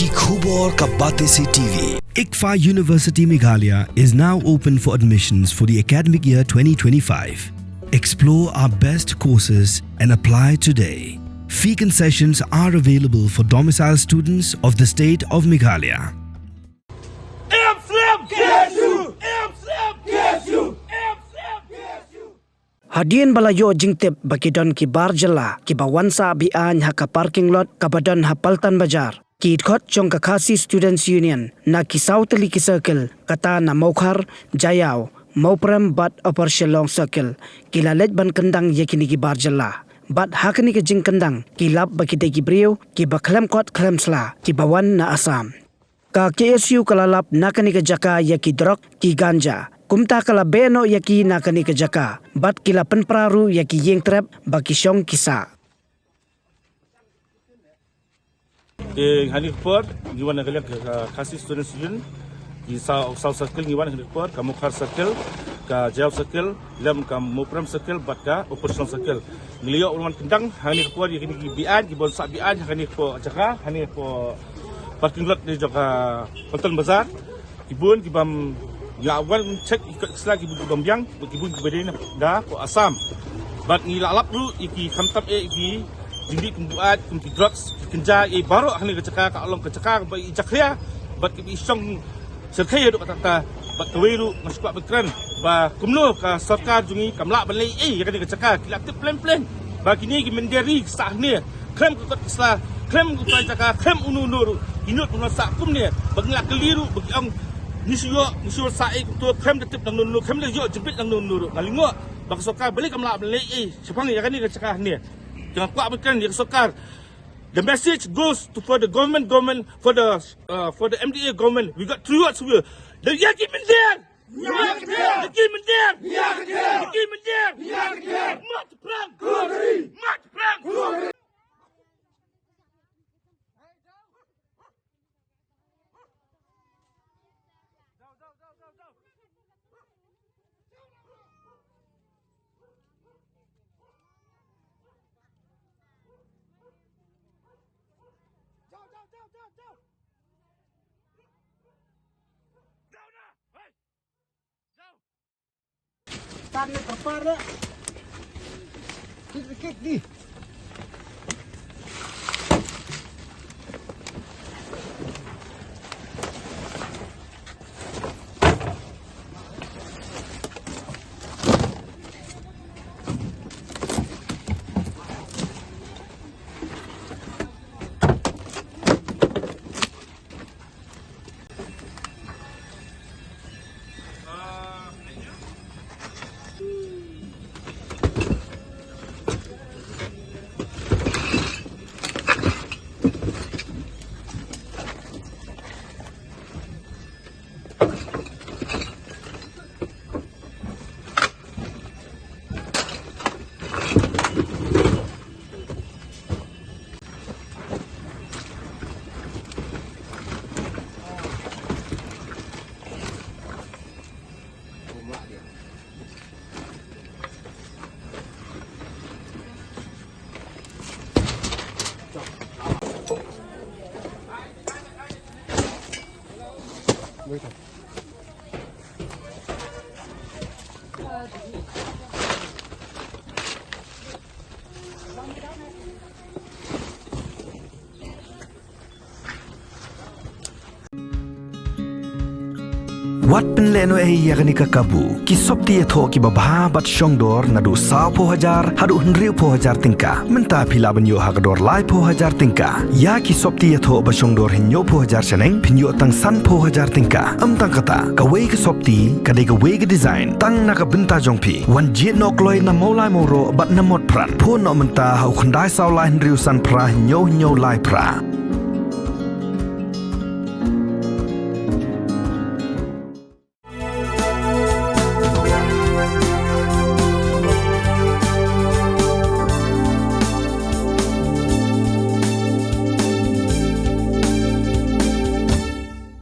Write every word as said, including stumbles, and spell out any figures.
Khubor ka Batesi T V. ICFAI University Meghalaya is now open for admissions for the academic year twenty twenty-five. Explore our best courses and apply today. Fee concessions are available for domicile students of the state of Meghalaya. Hadien ba la ïoh jingtip ba ki don ki bar jylla kiba wan sah be-aiñ ha ka parking lot kaba don ha Paltan Bazar, ki dkhot jong ka Khasi Students Union na ki saw tylli ki circle, kata na Mawkhar, Jaïaw, Mawprem bad Upper Shillong Circle, ki la leit ban kyndang ïa kine ki bar jylla. Bad ha kane ka jingkyndang ki lap ba ki dei ki briew kiba khlem kot khlem sla kiba wan na Assam. Ka K S U ka la lap na kane ka jaka ïa ki drok, ki ganja. Kumta ka la beh noh ïa ki na kane ka jaka bad ki la pynpra ruh ïa ki ïing trep ba ki shong ki sah. Te ha kane ka por ngi wan na ka liang ka, ka Khasi Students Union, ki saw, saw circle ngi wan ha kane ka por, ka Mawkhar Circle, ka Jaïaw Circle, lem ka Mawprem Circle bad ka Upper Shillong Circle. Ngi la ïoh wan kyndang ha kane ka por ïa kine ki be-aiñ, ki ban sah be-aiñ ha kane ka por jaka, ha kane ka por parking lot ne jong ka Paltan Bazar. Ki bun ki bym ïa wan check ïa ki kot ki sla, ki bun ki bym biang, ki bun kiba dei na da ko Assam. Bad ngi la lap ruh ïa ki khamtam eh ïa ki jingdih kum buaid, kum ki drugs, ki kynja, ïa baroh ha kane ka jaka, ka long ka jaka ba i jakhlia bad kiba i shong syrkhei haduh katta katta. Bad kawei ruh nga sngewkwah ban kren ba kumno ka sorkar jong ngi kam lah ban leh ei ei ïa kane ka jaka. Ki la tip pleng pleng ba kine ki mynder ri ki sah hangne, khlem ka kot ka sla, khlem ka jaka, khlem uno uno ruh. Ki nud ban sah kumne, ba ngi la kylli ruh ba ki ong ngi shu ïoh, ngi shu sah ei kumto, khlem da tip nangno nangno, khlem da ïoh jingbit nangno nangno ruh. Nga lyngngoh ba ka sorkar balei kam lah ban leh ei ei shaphang ïa kane ka jaka hangne. Te nga kwah ban kren ïa ka sorkar. The message goes to, for the government, government, for the, uh, for the M D A government. We got three words here. The ïa ki mynder. Ïa ki mynder. Ïa ki mynder. Ïa ki mynder. Ïa ki mynder. Mat prang. Mat prang. Wat pynlehnohei ïa kane ka kabu. Ki sopti ïathoh kiba bha bad shongdor naduh sawphew hajar haduh hynriewphew hajar tyngka. Mynta phi lah ban ïoh ha ka dor laiphew hajar tyngka. Ïa ki sopti ïathoh ba shongdor hynñiewphew hajar shaneng phin ïoh tang sanphew hajar tyngka. Ym tang kata, kawei ka sopti ka dei kawei ka design tang na ka bynta jong phi. Wan jied noh kloi na Mawlai Mawroh bad na Motphran. Phone noh mynta ha u khyndai saw lai hynriew san phra hynñiew hynñiew lai phra.